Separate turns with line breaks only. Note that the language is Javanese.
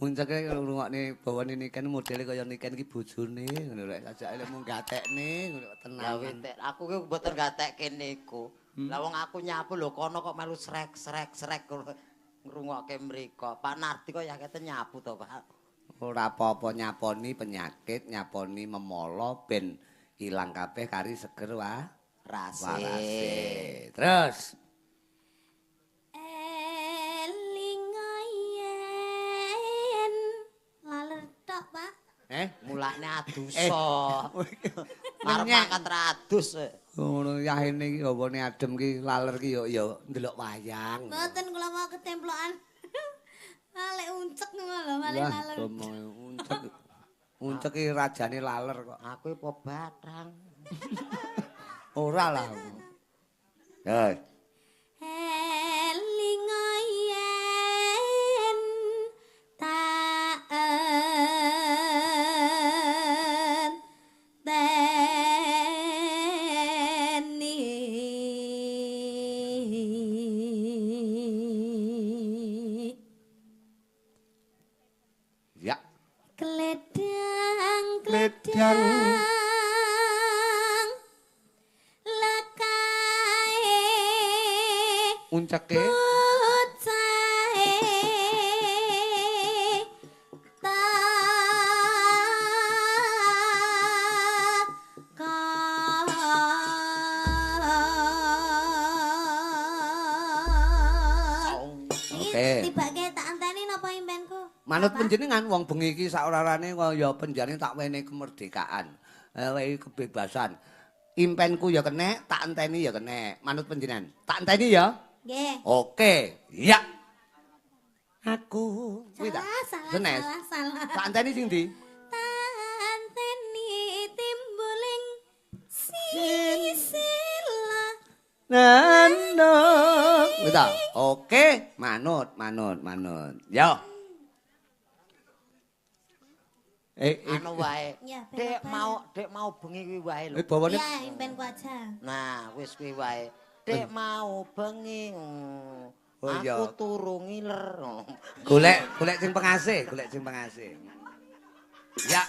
Unceke ngrungokne bawane Niken modele kaya Niken iki bojone ngono lho. Sajake lek mung gatekne ngono
Lah
tenan.
Aku ki mboten gatekke niku. Lah wong aku nyapu lho kono kok melu srek srek srek ngrungokke mriko. Pak Nardi kok yakete nyapu to, Pak?
Ora apa-apa nyaponi penyakit, nyaponi memala ben ilang kabeh kari seger wa
Rase.
warase. Terus
Eling yen laler tok, Pak.
Mulane adusa. Arep
Menyek.
mangkat ra adus.
Ngono yahene iki hawane adem ki laler ki yo yo ndelok wayang.
Mboten kula mau ketemplokan. Lek uncek ngono lho, malah
Wah,
laler.
uncek. Uncek ki rajane laler kok.
Aku apa batang.
Ora lah. Ya.
Eling yen tak enteni.
Ya.
Kledang
Kledang.
kledang lakae
Unceke
bocahe takon.
Oke.
Tibake tak anteni napa impenku?
Manut panjenengan wong bengi iki saorarane kaya penjane tak wenehi kemerdekaan, wenehi kebebasan. Impenku ya kenek, tak enteni ya kenek. Manut panjenengan. Tak enteni ya.
Nggih.
Oke, ya. Aku kuwi ta.
Salah, salah,
Senes.
salah, salah.
Tak enteni sing ndi?
Tanteni timbuling sisila.
Nanok. Kuwi ta. Oke, manut, manut, manut. Yo.
Anu wae.
Ya,
Dek
belok
mau, dek mau bengi kuwi wae lho.
Bawane
Ya, impenku aja.
Nah, wis kuwi wae. Dek mau bengi.
Oh, iya.
Aku turu ngiler.
Golek, golek sing pengasih, golek sing pengasih. Ya.